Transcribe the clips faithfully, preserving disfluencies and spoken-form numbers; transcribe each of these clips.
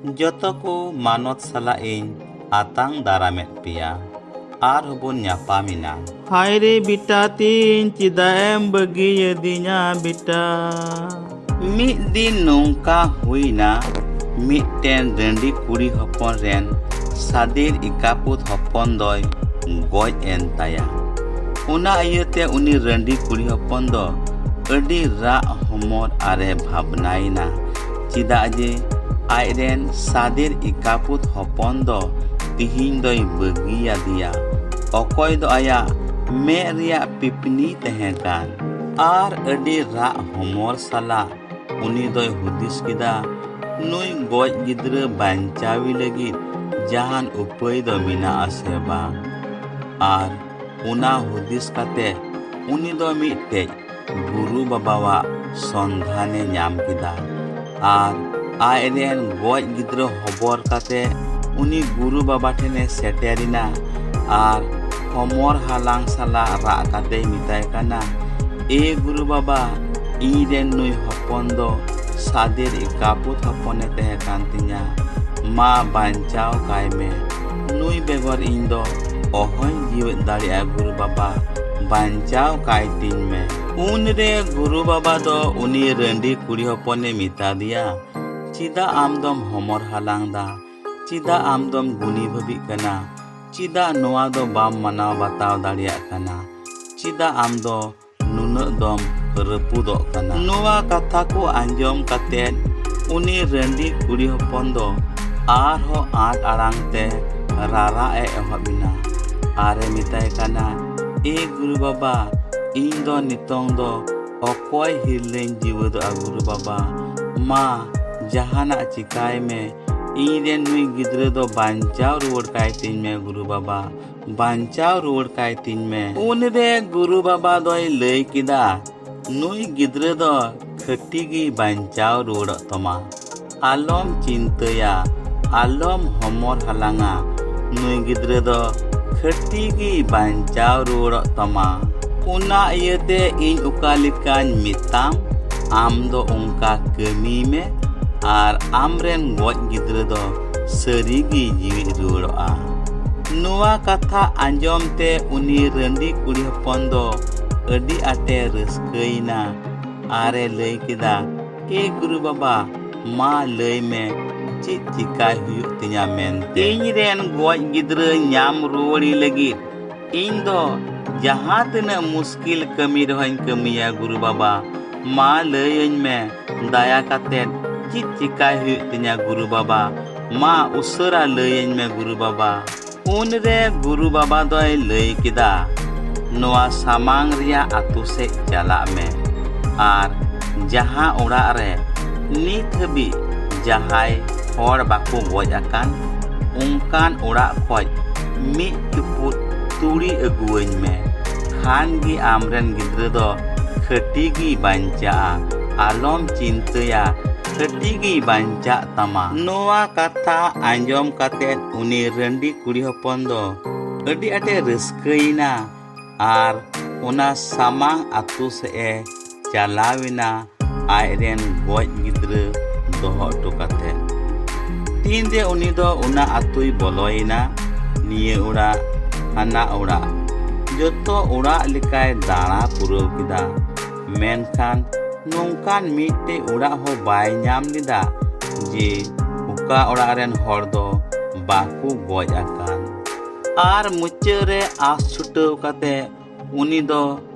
ᱡᱚᱛᱚ ᱠᱚ ᱢᱟᱱᱚᱛ ᱥᱟᱞᱟᱜ ᱤᱧ ᱟᱛᱟᱝ ᱫᱟᱨᱟᱢᱮᱫ ᱯᱮᱭᱟ᱾ ᱟᱨᱦᱚᱸ ᱵᱚᱱ ᱧᱟᱯᱟᱢ ᱮᱱᱟ᱾ ᱦᱟᱭ ᱨᱮ ᱵᱮᱴᱟ ᱛᱤᱧ, ᱪᱮᱫᱟᱜ ᱮᱢ ᱵᱟᱹᱜᱤᱭᱟᱹᱫᱤᱧᱟ ᱵᱮᱴᱟ? ᱢᱤᱫ ᱫᱤᱱ ᱱᱚᱝᱠᱟ ᱦᱩᱭᱱᱟ, ᱢᱤᱫᱴᱮᱱ ᱨᱟᱺᱰᱤ ᱠᱩᱲᱤ ᱦᱚᱯᱚᱱ ᱨᱮᱱ ᱥᱟᱫᱤᱨ ᱮᱠᱟᱯᱩᱛ ᱦᱚᱯᱚᱱ ᱫᱚᱭ ᱜᱚᱡ ᱮᱱ ᱛᱟᱭᱟ᱾ ᱚᱱᱟ ᱤᱭᱟᱹᱛᱮ ᱩᱱᱤ ᱨᱟᱺᱰᱤ ᱠᱩᱲᱤ ᱦᱚᱯᱚᱱ ᱫᱚ ᱟᱹᱰᱤ ᱨᱟᱜ ᱦᱚᱢᱚᱨ ᱟᱨᱮ ᱵᱷᱟᱵᱽᱱᱟᱭᱮᱱᱟ, ᱪᱮᱫᱟᱜ ᱡᱮ ᱟᱡᱨᱮᱱ ᱥᱟᱫᱤᱨ ᱮᱠᱟᱯᱩᱛ ᱦᱚᱯᱚᱱ ᱫᱚ ᱛᱤᱦᱤᱧ ᱫᱚᱭ ᱵᱟᱹᱜᱤᱭᱟᱫᱮᱭᱟ, ᱚᱠᱚᱭ ᱫᱚ ᱟᱭᱟᱜ ᱢᱮᱫ ᱨᱮᱭᱟᱜ ᱯᱤᱯᱱᱤ ᱛᱟᱦᱮᱸ ᱠᱟᱱ᱾ ᱟᱨ ᱟᱹᱰᱤ ᱨᱟᱜ ᱦᱚᱢᱚᱨ ᱥᱟᱞᱟᱜ ᱩᱱᱤ ᱫᱚᱭ ᱦᱩᱫᱤᱥ ᱠᱮᱫᱟ, ᱱᱩᱭ ᱜᱚᱡ ᱜᱤᱫᱽᱨᱟᱹ ᱵᱟᱧᱪᱟᱣᱤ ᱞᱟᱹᱜᱤᱫ ᱡᱟᱦᱟᱱ ᱩᱯᱟᱹᱭ ᱫᱚ ᱢᱮᱱᱟᱜᱼᱟ ᱥᱮ ᱵᱟᱝ? ᱟᱨ ᱚᱱᱟ ᱦᱩᱫᱤᱥ ᱠᱟᱛᱮ ᱩᱱᱤ ᱫᱚ ᱢᱤᱫᱴᱮᱡ ᱜᱩᱨᱩ ᱵᱟᱵᱟᱣᱟᱜ ᱥᱚᱱᱫᱷᱟᱱᱮ ᱧᱟᱢ ᱠᱮᱫᱟ᱾ ᱟᱨ ᱟᱡᱨᱮᱱ ᱜᱚᱡ ᱜᱤᱫᱽᱨᱟᱹ ᱦᱚᱵᱚᱨ ᱠᱟᱛᱮ ᱩᱱᱤ ᱜᱩᱨᱩ ᱵᱟᱵᱟ ᱴᱷᱮᱱᱮ ᱥᱮᱴᱮᱨᱮᱱᱟ᱾ ᱟᱨ ᱦᱚᱢᱚᱨ ᱦᱟᱞᱟᱝ ᱥᱟᱞᱟᱜ ᱨᱟᱜ ᱠᱟᱛᱮᱭ ᱢᱮᱛᱟᱭ ᱠᱟᱱᱟ, ᱮ ᱜᱩᱨᱩ ᱵᱟᱵᱟ, ᱤᱧ ᱨᱮᱱ ᱱᱩᱭ ᱦᱚᱯᱚᱱ ᱫᱚ ᱥᱟᱫᱮᱨ ᱮᱠᱟᱯᱩᱛ ᱦᱚᱯᱚᱱᱮ ᱛᱟᱦᱮᱸ ᱠᱟᱱ ᱛᱤᱧᱟ᱾ ᱢᱟ ᱵᱟᱧᱪᱟᱣ ᱠᱟᱭ ᱢᱮ᱾ ᱱᱩᱭ ᱵᱮᱜᱚᱨ ᱤᱧ ᱫᱚ ᱚᱦᱚᱧ ᱡᱤᱣᱮᱫ ᱫᱟᱲᱮᱭᱟᱜᱼᱟ ᱜᱩᱨᱩ ᱵᱟᱵᱟ, ᱵᱟᱧᱪᱟᱣ ᱠᱟᱭ ᱛᱤᱧ ᱢᱮ᱾ ᱩᱱᱨᱮ ᱜᱩᱨᱩ ᱵᱟᱵᱟ ᱫᱚ ᱩᱱᱤ ᱨᱟᱺᱰᱤ ᱠᱩᱲᱤ ᱦᱚᱯᱚᱱᱮ ᱢᱮᱛᱟ ᱫᱮᱭᱟ, ᱪᱮᱫᱟᱜ ᱟᱢ ᱫᱚᱢ ᱦᱚᱢᱚᱨ ᱦᱟᱞᱟᱝ ᱫᱟ? ᱪᱮᱫᱟᱜ ᱟᱢ ᱫᱚᱢ ᱜᱩᱱᱤ ᱵᱷᱟᱹᱵᱤᱜ ᱠᱟᱱᱟ? ᱪᱮᱫᱟᱜ ᱱᱚᱣᱟ ᱫᱚ ᱵᱟᱢ ᱢᱟᱱᱟᱣ ᱵᱟᱛᱟᱣ ᱫᱟᱲᱮᱭᱟᱜ ᱠᱟᱱᱟ? ᱪᱮᱫᱟᱜ ᱟᱢ ᱫᱚ ᱱᱩᱱᱟᱹᱜ ᱫᱚᱢ ᱨᱟᱹᱯᱩᱫᱚᱜ ᱠᱟᱱᱟ? ᱱᱚᱣᱟ ᱠᱟᱛᱷᱟ ᱠᱚ ᱟᱸᱡᱚᱢ ᱠᱟᱛᱮ ᱩᱱᱤ ᱨᱟᱺᱰᱤ ᱠᱩᱲᱤ ᱦᱚᱯᱚᱱ ᱫᱚ ᱟᱨᱦᱚᱸ ᱟᱸᱴ ᱟᱲᱟᱝ ᱛᱮ ᱨᱟᱨᱟᱜ ᱮ ᱮᱦᱚᱵ ᱮᱱᱟ᱾ ᱟᱨᱮ ᱢᱮᱛᱟᱭ ᱠᱟᱱᱟ, ᱮ ᱜᱩᱨᱩ ᱵᱟᱵᱟ, ᱤᱧ ᱫᱚ ᱱᱤᱛᱚᱝ ᱫᱚ ᱚᱠᱚᱭ ᱦᱤᱨᱞᱟᱹᱧ ᱡᱤᱣᱮᱫᱚᱜᱼᱟ ᱜᱩᱨᱩ ᱵᱟᱵᱟ? ᱢᱟ ᱡᱟᱦᱟᱱᱟᱜ ᱪᱤᱠᱟᱭ ᱢᱮ, ᱤᱧ ᱨᱮᱱ ᱱᱩᱭ ᱜᱤᱫᱽᱨᱟᱹ ᱫᱚ ᱵᱟᱧᱪᱟᱣ ᱨᱩᱣᱟᱹᱲ ᱠᱟᱭ ᱛᱤᱧ ᱢᱮ ᱜᱩᱨᱩ ᱵᱟᱵᱟ, ᱵᱟᱧᱪᱟᱣ ᱨᱩᱣᱟᱹᱲ ᱠᱟᱭ ᱛᱤᱧ ᱢᱮ᱾ ᱩᱱᱨᱮ ᱜᱩᱨᱩ ᱵᱟᱵᱟ ᱫᱚᱭ ᱞᱟᱹᱭ ᱠᱮᱫᱟ, ᱱᱩᱭ ᱜᱤᱫᱽᱨᱟᱹ ᱫᱚ ᱠᱷᱟᱹᱴᱤ ᱜᱮ ᱵᱟᱧᱪᱟᱣ ᱨᱩᱣᱟᱹᱲᱚᱜ ᱛᱟᱢᱟ᱾ ᱟᱞᱚᱢ ᱪᱤᱱᱛᱟᱹᱭᱟ, ᱟᱞᱚᱢ ᱦᱚᱢᱚᱨ ᱦᱟᱞᱟᱝᱟ, ᱱᱩᱭ ᱜᱤᱫᱽᱨᱟᱹ ᱫᱚ ᱠᱷᱟᱹᱴᱤ ᱜᱮ ᱵᱟᱧᱪᱟᱣ ᱨᱩᱣᱟᱹᱲᱚᱜ ᱛᱟᱢᱟ᱾ ᱚᱱᱟ ᱤᱭᱟᱹᱛᱮ ᱤᱧ ᱚᱠᱟ ᱞᱮᱠᱟᱧ ᱢᱮᱛᱟᱢ, ᱟᱢ ᱫᱚ ᱚᱱᱠᱟ ᱠᱟᱹᱢᱤᱭ ᱢᱮ ᱟᱨ ᱟᱢᱨᱮᱱ ᱜᱚᱡ ᱜᱤᱫᱽᱨᱟᱹ ᱫᱚ ᱥᱟᱹᱨᱤ ᱜᱮ ᱡᱤᱣᱤᱫ ᱨᱩᱣᱟᱹᱲᱚᱜᱼᱟ᱾ ᱱᱚᱣᱟ ᱠᱟᱛᱷᱟ ᱟᱸᱡᱚᱢ ᱛᱮ ᱩᱱᱤ ᱨᱟᱺᱰᱤ ᱠᱩᱲᱤ ᱦᱚᱯᱚᱱ ᱫᱚ ᱟᱹᱰᱤ ᱟᱸᱴᱮ ᱨᱟᱹᱥᱠᱟᱹᱭᱮᱱᱟ ᱟᱨᱮ ᱞᱟᱹᱭ ᱠᱮᱫᱟ, "ᱮ ᱜᱩᱨᱩ ᱵᱟᱵᱟ, ᱢᱟ ᱞᱟᱹᱭ ᱢᱮ, ᱪᱮᱫ ᱪᱤᱠᱟᱭ ᱦᱩᱭᱩᱜ ᱛᱤᱧᱟ ᱢᱮᱱᱛᱮ? ᱤᱧ ᱨᱮᱱ ᱜᱚᱡ ᱜᱤᱫᱽᱨᱟᱹ ᱧᱟᱢ ᱨᱩᱣᱟᱹᱲᱤ ᱞᱟᱹᱜᱤᱫ ᱤᱧ ᱫᱚ ᱡᱟᱦᱟᱸ ᱛᱤᱱᱟᱹᱜ ᱢᱩᱥᱠᱤᱞ ᱠᱟᱹᱢᱤ ᱨᱮᱦᱚᱸᱧ ᱠᱟᱹᱢᱤᱭᱟ ᱜᱩᱨᱩ ᱵᱟᱵᱟ᱾ ᱢᱟ ᱞᱟᱹᱭᱟᱹᱧ ᱢᱮ, ᱫᱟᱭᱟ ᱠᱟᱛᱮᱫ ᱪᱮᱫ ᱪᱤᱠᱟᱭ ᱦᱩᱭᱩᱜ ᱛᱤᱧᱟ ᱜᱩᱨᱩ ᱵᱟᱵᱟ? ᱢᱟ ᱩᱥᱟᱹᱨᱟ ᱞᱟᱹᱭᱟᱹᱧ ᱢᱮ ᱜᱩᱨᱩ ᱵᱟᱵᱟ᱾" ᱩᱱᱨᱮ ᱜᱩᱨᱩ ᱵᱟᱵᱟ ᱫᱚᱭ ᱞᱟᱹᱭ ᱠᱮᱫᱟ, "ᱱᱚᱣᱟ ᱥᱟᱢᱟᱝ ᱨᱮᱭᱟᱜ ᱟᱹᱛᱩ ᱥᱮᱫ ᱪᱟᱞᱟᱜ ᱢᱮ ᱟᱨ ᱡᱟᱦᱟᱸ ᱚᱲᱟᱜ ᱨᱮ ᱱᱤᱛ ᱦᱟᱹᱵᱤᱡ ᱡᱟᱦᱟᱸᱭ ᱦᱚᱲ ᱵᱟᱠᱚ ᱜᱚᱡ ᱟᱠᱟᱱ, ᱚᱱᱠᱟᱱ ᱚᱲᱟᱜ ᱠᱷᱚᱡ ᱢᱤᱫ ᱪᱩᱯᱩᱫ ᱛᱩᱲᱤ ᱟᱹᱜᱩᱣᱟᱹᱧ ᱢᱮ᱾ ᱠᱷᱟᱱ ᱜᱮ ᱟᱢᱨᱮᱱ ᱜᱤᱫᱽᱨᱟᱹ ᱫᱚ ᱠᱷᱟᱹᱴᱤ ᱜᱮᱭ ᱵᱟᱧᱪᱟᱜᱼᱟ᱾ ᱟᱞᱚᱢ ᱪᱤᱱᱛᱟᱹᱭᱟ, ᱠᱷᱟᱹᱴᱤ ᱜᱮᱭ ᱵᱟᱧᱪᱟᱜ ᱛᱟᱢᱟ᱾" ᱱᱚᱣᱟ ᱠᱟᱛᱷᱟ ᱟᱸᱡᱚᱢ ᱠᱟᱛᱮ ᱩᱱᱤ ᱨᱟᱺᱰᱤ ᱠᱩᱲᱤ ᱦᱚᱯᱚᱱ ᱫᱚ ᱟᱹᱰᱤ ᱟᱸᱴᱮ ᱨᱟᱹᱥᱠᱟᱹᱭᱮᱱᱟ ᱟᱨ ᱚᱱᱟ ᱥᱟᱢᱟᱝ ᱟᱹᱛᱩ ᱥᱮᱫ ᱮ ᱪᱟᱞᱟᱣ ᱮᱱᱟ, ᱟᱡᱨᱮᱱ ᱜᱚᱡ ᱜᱤᱫᱽᱨᱟᱹ ᱫᱚᱦᱚ ᱦᱚᱴᱚ ᱠᱟᱛᱮ᱾ ᱛᱤᱱᱨᱮ ᱩᱱᱤ ᱫᱚ ᱚᱱᱟ ᱟᱹᱛᱩᱭ ᱵᱚᱞᱚᱭᱮᱱᱟ, ᱱᱤᱭᱟᱹ ᱚᱲᱟᱜ, ᱦᱟᱱᱟ ᱚᱲᱟᱜ, ᱡᱚᱛᱚ ᱚᱲᱟᱜ ᱞᱮᱠᱟᱭ ᱫᱟᱬᱟ ᱯᱩᱨᱟᱹᱣ ᱠᱮᱫᱟ᱾ ᱢᱮᱱᱠᱷᱟᱱ ᱱᱚᱝᱠᱟᱱ ᱢᱤᱫᱴᱮᱡ ᱚᱲᱟᱜ ᱦᱚᱸ ᱵᱟᱭ ᱧᱟᱢ ᱞᱮᱫᱟ ᱡᱮ ᱚᱠᱟ ᱚᱲᱟᱜ ᱨᱮᱱ ᱦᱚᱲ ᱫᱚ ᱵᱟᱠᱚ ᱜᱚᱡ ᱟᱠᱟᱱ᱾ ᱟᱨ ᱢᱩᱪᱟᱹᱫ ᱨᱮ ᱟᱸᱥ ᱪᱷᱩᱴᱟᱹᱣ ᱠᱟᱛᱮ ᱩᱱᱤ ᱫᱚ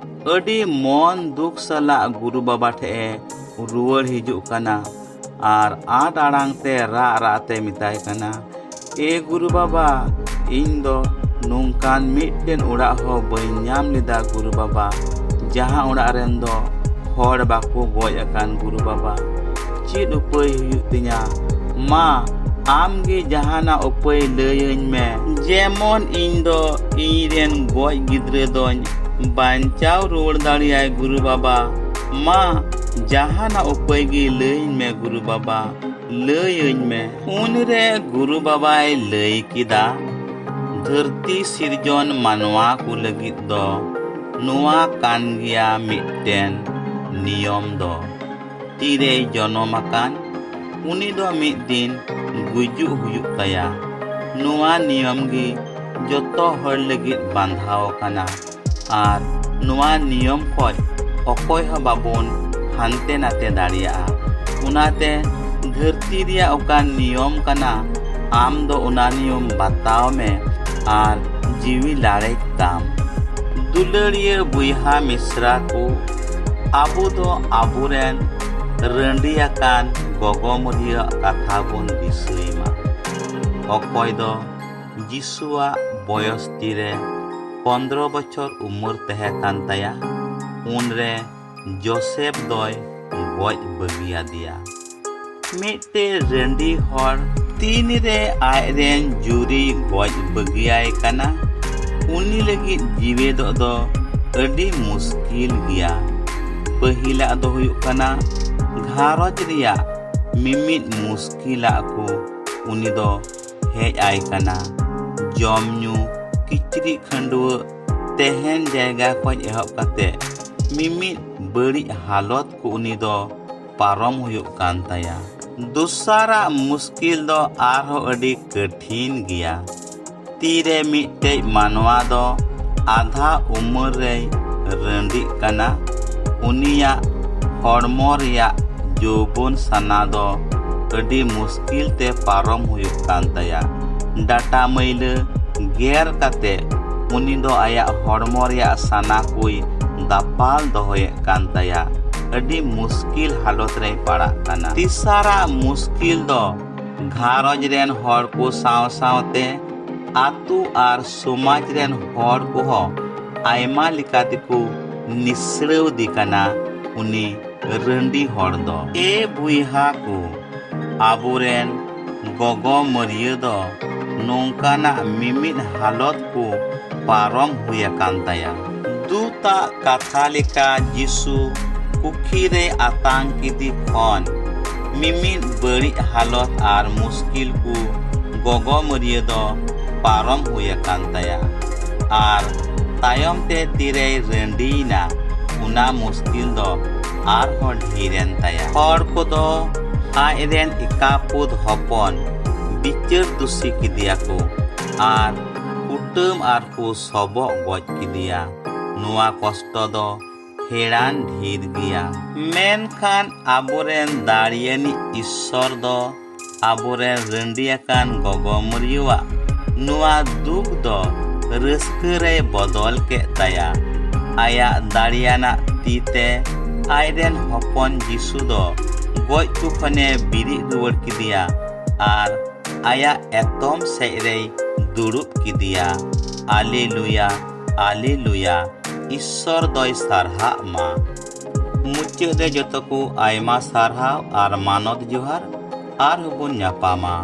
ᱟᱹᱰᱤ ᱢᱚᱱ ᱫᱩᱠ ᱥᱟᱞᱟᱜ ᱜᱩᱨᱩ ᱵᱟᱵᱟ ᱴᱷᱮᱡ ᱮ ᱨᱩᱣᱟᱹᱲ ᱦᱤᱡᱩᱜ ᱠᱟᱱᱟ ᱟᱨ ᱟᱸᱴ ᱟᱲᱟᱝ ᱛᱮ ᱨᱟᱜ ᱨᱟᱜ ᱛᱮ ᱢᱮᱛᱟᱭ ᱠᱟᱱᱟ, "ᱮ ᱜᱩᱨᱩ ᱵᱟᱵᱟ, ᱤᱧ ᱫᱚ ᱱᱚᱝᱠᱟᱱ ᱢᱤᱫᱴᱮᱱ ᱚᱲᱟᱜ ᱦᱚᱸ ᱵᱟᱹᱧ ᱧᱟᱢ ᱞᱮᱫᱟ ᱜᱩᱨᱩ ᱵᱟᱵᱟ, ᱡᱟᱦᱟᱸ ᱚᱲᱟᱜ ᱨᱮᱱ ᱫᱚ ᱦᱚᱲ ᱵᱟᱠᱚ ᱜᱚᱡ ᱟᱠᱟᱱ ᱜᱩᱨᱩ ᱵᱟᱵᱟ᱾ ᱪᱮᱫ ᱩᱯᱟᱹᱭ ᱦᱩᱭᱩᱜ ᱛᱤᱧᱟ? ᱢᱟ, ᱟᱢ ᱜᱮ ᱡᱟᱦᱟᱱᱟᱜ ᱩᱯᱟᱹᱭ ᱞᱟᱹᱭᱟᱹᱧ ᱢᱮ, ᱡᱮᱢᱚᱱ ᱤᱧ ᱫᱚ ᱤᱧ ᱨᱮᱱ ᱜᱚᱡ ᱜᱤᱫᱽᱨᱟᱹ ᱫᱚᱧ ᱵᱟᱧᱪᱟᱣ ᱨᱩᱣᱟᱹᱲ ᱫᱟᱲᱮᱭᱟᱭ ᱜᱩᱨᱩ ᱵᱟᱵᱟ᱾ ᱢᱟ, ᱡᱟᱦᱟᱱᱟᱜ ᱩᱯᱟᱹᱭ ᱜᱮ ᱞᱟᱹᱭᱟᱹᱧ ᱢᱮ ᱜᱩᱨᱩ ᱵᱟᱵᱟ, ᱞᱟᱹᱭᱟᱹᱧ ᱢᱮ᱾" ᱩᱱᱨᱮ ᱜᱩᱨᱩ ᱵᱟᱵᱟᱭ ᱞᱟᱹᱭ ᱠᱮᱫᱟ, ᱫᱷᱟᱹᱨᱛᱤ ᱥᱤᱨᱡᱚᱱ ᱢᱟᱱᱣᱟ ᱠᱚ ᱞᱟᱹᱜᱤᱫ ᱫᱚ ᱱᱚᱣᱟ ᱠᱟᱱ ᱜᱮᱭᱟ ᱢᱤᱫᱴᱮᱱ ᱱᱤᱭᱚᱢ ᱫᱚ᱾ ᱛᱤᱨᱮᱭ ᱡᱚᱱᱚᱢ ᱟᱠᱟᱱ, ᱩᱱᱤ ᱫᱚ ᱢᱤᱫ ᱫᱤᱱ ᱜᱩᱡᱩᱜ ᱦᱩᱭᱩᱜ ᱛᱟᱭᱟ᱾ ᱱᱚᱣᱟ ᱱᱤᱭᱚᱢ ᱜᱮ ᱡᱚᱛᱚ ᱦᱚᱲ ᱞᱟᱹᱜᱤᱫ ᱵᱟᱸᱫᱷᱟᱣ ᱟᱠᱟᱱᱟ᱾ ᱟᱨ ᱱᱚᱣᱟ ᱱᱤᱭᱚᱢ ᱠᱷᱚᱡ ᱚᱠᱚᱭ ᱦᱚᱸ ᱵᱟᱵᱚᱱ ᱦᱟᱱᱛᱮ ᱱᱟᱛᱮ ᱫᱟᱲᱮᱭᱟᱜᱼᱟ᱾ ᱚᱱᱟᱛᱮ ᱫᱷᱟᱹᱨᱛᱤ ᱨᱮᱭᱟᱜ ᱚᱠᱟ ᱱᱤᱭᱚᱢ ᱠᱟᱱᱟ, ᱟᱢ ᱫᱚ ᱚᱱᱟ ᱱᱤᱭᱚᱢ ᱵᱟᱛᱟᱣ ᱢᱮ ᱟᱨ ᱡᱤᱣᱤ ᱞᱟᱲᱮᱡ ᱛᱟᱢ᱾ ᱫᱩᱞᱟᱹᱲᱤᱭᱟᱹ ᱵᱚᱭᱦᱟ ᱢᱤᱥᱨᱟ ᱠᱚ, ᱟᱵᱚ ᱫᱚ ᱟᱵᱚᱨᱮᱱ ᱨᱟᱺᱰᱤ ᱟᱠᱟᱱ ᱜᱚᱜᱚᱢᱟᱹᱨᱤᱭᱟᱹᱣᱟᱜ ᱠᱟᱛᱷᱟ ᱵᱚᱱ ᱫᱤᱥᱟᱹᱭ ᱢᱟ, ᱚᱠᱚᱭ ᱫᱚ ᱡᱤᱥᱩᱣᱟᱜ ᱵᱚᱭᱚᱥ ᱛᱤᱨᱮ ᱯᱚᱱᱫᱽᱨᱚ ᱵᱚᱪᱷᱚᱨ ᱩᱢᱮᱨ ᱛᱟᱦᱮᱸ ᱠᱟᱱ ᱛᱟᱭᱟ, ᱩᱱᱨᱮ ᱡᱳᱥᱮᱯ ᱫᱚᱭ ᱜᱚᱡ ᱵᱟᱹᱜᱤᱭᱟᱫᱮᱭᱟ᱾ ᱢᱤᱫᱴᱮᱡ ᱨᱟᱺᱰᱤ ᱦᱚᱲ ᱛᱤᱱᱨᱮ ᱟᱡᱨᱮᱱ ᱡᱩᱨᱤ ᱜᱚᱡ ᱵᱟᱹᱜᱤᱭᱟᱭ ᱠᱟᱱᱟ, ᱩᱱᱤ ᱞᱟᱹᱜᱤᱫ ᱡᱤᱣᱮᱫᱚᱜ ᱫᱚ ᱟᱹᱰᱤ ᱢᱩᱥᱠᱤᱞ ᱜᱮᱭᱟ᱾ ᱯᱟᱹᱦᱤᱞᱟᱜ ᱫᱚ ᱦᱩᱭᱩᱜ ᱠᱟᱱᱟ, ᱜᱷᱟᱨᱚᱸᱡᱽ ᱨᱮᱭᱟᱜ ᱢᱤᱢᱤᱫ ᱢᱩᱥᱠᱤᱞᱟᱜ ᱠᱚ ᱩᱱᱤ ᱫᱚ ᱦᱮᱡ ᱟᱭ ᱠᱟᱱᱟ᱾ ᱡᱚᱢ ᱧᱩ, ᱠᱤᱪᱨᱤᱡ ᱠᱷᱟᱹᱰᱩᱣᱟᱹᱜ, ᱛᱟᱦᱮᱱ ᱡᱟᱭᱜᱟ ᱠᱷᱚᱱ ᱮᱦᱚᱵ ᱠᱟᱛᱮ ᱢᱤᱢᱤᱫ ᱵᱟᱹᱲᱤᱡ ᱦᱟᱞᱚᱛ ᱠᱚ ᱩᱱᱤ ᱫᱚ ᱯᱟᱨᱚᱢ ᱦᱩᱭᱩᱜ ᱠᱟᱱ ᱛᱟᱭᱟ᱾ ᱫᱚᱥᱟᱨᱟᱜ ᱢᱩᱥᱠᱤᱞ ᱫᱚ ᱟᱨᱦᱚᱸ ᱟᱹᱰᱤ ᱠᱟᱹᱴᱷᱤᱱ ᱜᱮᱭᱟ᱾ ᱛᱤᱨᱮ ᱢᱤᱫᱴᱮᱡ ᱢᱟᱱᱣᱟ ᱫᱚ ᱟᱫᱷᱟ ᱩᱢᱮᱨ ᱨᱮᱭ ᱨᱟᱺᱰᱤᱜ ᱠᱟᱱᱟ, ᱩᱱᱤᱭᱟᱜ ᱦᱚᱲᱢᱚ ᱨᱮᱭᱟᱜ ᱡᱳᱣᱵᱚᱱ ᱥᱟᱱᱟ ᱫᱚ ᱟᱹᱰᱤ ᱢᱩᱥᱠᱤᱞ ᱛᱮ ᱯᱟᱨᱚᱢ ᱦᱩᱭᱩᱜ ᱠᱟᱱ ᱛᱟᱭᱟ᱾ ᱰᱟᱴᱟ ᱢᱟᱹᱭᱞᱟᱹ ᱜᱮᱨ ᱠᱟᱛᱮ ᱩᱱᱤ ᱫᱚ ᱟᱭᱟᱜ ᱦᱚᱲᱢᱚ ᱨᱮᱭᱟᱜ ᱥᱟᱱᱟ ᱠᱚᱭ ᱫᱟᱯᱟᱞ ᱫᱚᱦᱚᱭᱮᱫ ᱠᱟᱱ ᱛᱟᱭᱟ᱾ ᱟᱹᱰᱤ ᱢᱩᱥᱠᱤᱞ ᱦᱟᱞᱚᱛ ᱨᱮᱭ ᱯᱟᱲᱟᱜ ᱠᱟᱱᱟ᱾ ᱛᱮᱥᱟᱨᱟᱜ ᱢᱩᱥᱠᱤᱞ ᱫᱚ ᱜᱷᱟᱨᱚᱸᱡᱽ ᱨᱮᱱ ᱦᱚᱲ ᱠᱚ ᱥᱟᱶ ᱥᱟᱶᱛᱮ ᱟᱹᱛᱩ ᱟᱨ ᱥᱚᱢᱟᱡᱽ ᱨᱮᱱ ᱦᱚᱲ ᱠᱚᱦᱚᱸ ᱟᱭᱢᱟ ᱞᱮᱠᱟ ᱛᱮᱠᱚ ᱱᱤᱥᱲᱟᱹᱣᱫᱮ ᱠᱟᱱᱟ ᱩᱱᱤ ᱨᱟᱺᱰᱤ ᱦᱚᱲ ᱫᱚ᱾ ᱮ ᱵᱚᱭᱦᱟ ᱠᱚ, ᱟᱵᱚᱨᱮᱱ ᱜᱚᱜᱚ ᱢᱟᱹᱨᱭᱟᱹ ᱫᱚ ᱱᱚᱝᱠᱟᱱᱟᱜ ᱢᱤᱢᱤᱫ ᱦᱟᱞᱚᱛ ᱠᱚ ᱯᱟᱨᱚᱢ ᱦᱩᱭ ᱟᱠᱟᱱ ᱛᱟᱭᱟ᱾ ᱫᱩᱛᱟᱜ ᱠᱟᱛᱷᱟ ᱞᱮᱠᱟ, ᱡᱤᱥᱩ ᱯᱩᱠᱷᱤ ᱨᱮ ᱟᱛᱟᱝ ᱠᱮᱫᱮ ᱠᱷᱚᱱ ᱢᱤᱢᱤᱫ ᱵᱟᱹᱲᱤᱡ ᱦᱟᱞᱚᱛ ᱟᱨ ᱢᱩᱥᱠᱤᱞ ᱠᱚ ᱜᱚᱜᱚ ᱢᱟᱹᱨᱭᱟᱹ ᱫᱚ ᱯᱟᱨᱚᱢ ᱦᱩᱭ ᱟᱠᱟᱱ ᱛᱟᱭᱟ᱾ ᱟᱨ ᱛᱟᱭᱚᱢ ᱛᱮ ᱛᱤᱨᱮᱭ ᱨᱟᱺᱰᱤᱭᱮᱱᱟ, ᱚᱱᱟ ᱢᱩᱥᱠᱤᱞ ᱫᱚ ᱟᱨᱦᱚᱸ ᱰᱷᱮᱨᱮᱱ ᱛᱟᱭᱟ᱾ ᱦᱚᱲ ᱠᱚᱫᱚ ᱟᱡᱨᱮᱱ ᱮᱠᱟᱯᱩᱛ ᱦᱚᱯᱚᱱ ᱵᱤᱪᱟᱹᱨ ᱫᱩᱥᱤ ᱠᱮᱫᱮᱭᱟ ᱠᱚ ᱟᱨ ᱠᱩᱴᱟᱹᱢ ᱟᱨ ᱠᱚ ᱥᱚᱵᱚᱜ ᱜᱚᱡ ᱠᱮᱫᱮᱭᱟ᱾ ᱱᱚᱣᱟ ᱠᱚᱥᱴᱚ ᱫᱚ ᱦᱮᱲᱟᱱ ᱰᱷᱤᱨ ᱜᱮᱭᱟ᱾ ᱢᱮᱱᱠᱷᱟᱱ ᱟᱵᱚᱨᱮᱱ ᱫᱟᱲᱮᱭᱟᱱᱤᱡ ᱤᱥᱥᱚᱨ ᱫᱚ ᱟᱵᱚᱨᱮᱱ ᱨᱟᱺᱰᱤ ᱟᱠᱟᱱ ᱜᱚᱜᱚᱢᱟᱹᱨᱤᱭᱟᱹᱣᱟᱜ ᱱᱚᱣᱟ ᱫᱩᱠ ᱫᱚ ᱨᱟᱹᱥᱠᱟᱹ ᱨᱮᱭ ᱵᱚᱫᱚᱞ ᱠᱮᱫ ᱛᱟᱭᱟ᱾ ᱟᱭᱟᱜ ᱫᱟᱲᱮᱭᱟᱱᱟᱜ ᱛᱤ ᱛᱮ ᱟᱡᱨᱮᱱ ᱦᱚᱯᱚᱱ ᱡᱤᱥᱩ ᱫᱚ ᱜᱚᱡ ᱠᱚ ᱠᱷᱚᱱᱮ ᱵᱤᱨᱤᱫ ᱨᱩᱣᱟᱹᱲ ᱠᱮᱫᱮᱭᱟ ᱟᱨ ᱟᱭᱟᱜ ᱮᱛᱚᱢ ᱥᱮᱡ ᱨᱮᱭ ᱫᱩᱲᱩᱵ ᱠᱮᱫᱮᱭᱟ᱾ ᱟᱞᱮᱞᱩᱭᱟ, ᱟᱞᱮᱞᱩᱭᱟ, ᱤᱥᱥᱚᱨ ᱫᱚᱭ ᱥᱟᱨᱦᱟᱜ ᱢᱟ᱾ ᱢᱩᱪᱟᱹᱫ ᱨᱮ ᱡᱚᱛᱚ ᱠᱚ ᱟᱭᱢᱟ ᱥᱟᱨᱦᱟᱣ ᱟᱨ ᱢᱟᱱᱚᱛ ᱡᱚᱦᱟᱨ᱾ ᱟᱨᱦᱚᱸ ᱵᱚᱱ ᱧᱟᱯᱟᱢᱟ᱾